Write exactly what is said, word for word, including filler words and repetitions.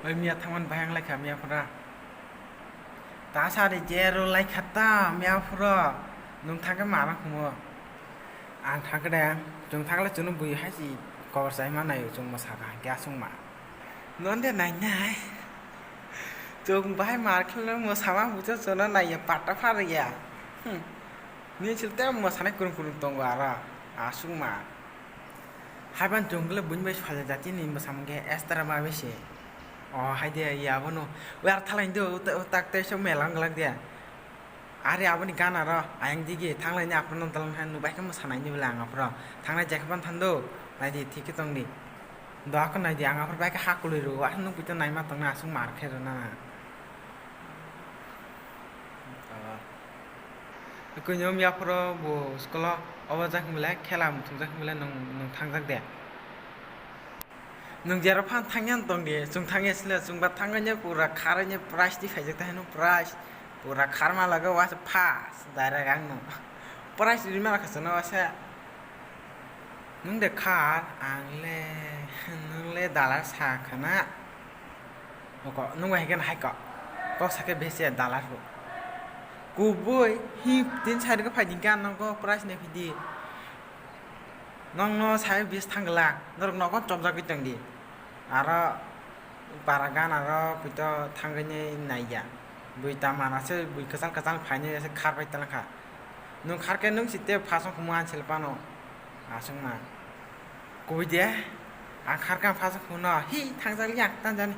Oi miya thangmani bahai wnglaikha miya phura. Ta sari je rwlaikha ta miya phura. Nwng thangkhe mana khumo. Ang thangkhe de, chwng thangkhle chwngno bui hai si kobor chai ma naio chwng mwsakha hwnkhe aswkma. Nonde nainai. Chwng bahai mar kheno mwsama bujo chwngno naiya patta pharya. Hmm. Nini chwng tei mwsanai kwrwng kwrwng tongo aro. Aswkma. Haiban chwng bwle buini bai soilajak chini mwsamung khe extra ma bisi. O hai de ya abono. Wer thalai do tak tei so mela wng glak de. Are aboni gana ro ayang digi thanglai ni aphuru no dalang hai nubai khe mwsanai ni bwle ang aphuru. Thangnai jekhe ban thando. Nai di thik khe tong di. Doa khe nai di ang aphuru bai khe ha kwlwi rwo. Ah nung pito naima tong na aswk mar khe rwna. Kunyom yaphoro bo school o obo jak hinmile khela muthung jak hinmile nwng, nwng thangjak de. Nwng jero phan thangya tong de, chwng thangya sile, chwng ba thangya pura kharanya prize di khaijak ta hino prize. Pura kharma laga wasa pass, direct ang no. Prize ri mala khasana wasa. Nwng de khar, ang le, nwng le dalar sa khana. Oko, nwng bai haikheno hai kok. Kok sakhe bese dalar bo. Kubui, hi, tin side khe phai di gan nang kok, prize nai phidi. Nong no sai bis thang glak, norok nogo chomjagwi tong di. Aro para gan aro pito thangwi nai ya. Bui ta mana se bui kwchal kwchal phainai se khar pai tang kha. Nwng khar khe nwng si te phasong khumu ansel pano. Aswk ma. Kubui de. Ang khar khe ang phasong khumu no. Hi thangjak liya tangjani.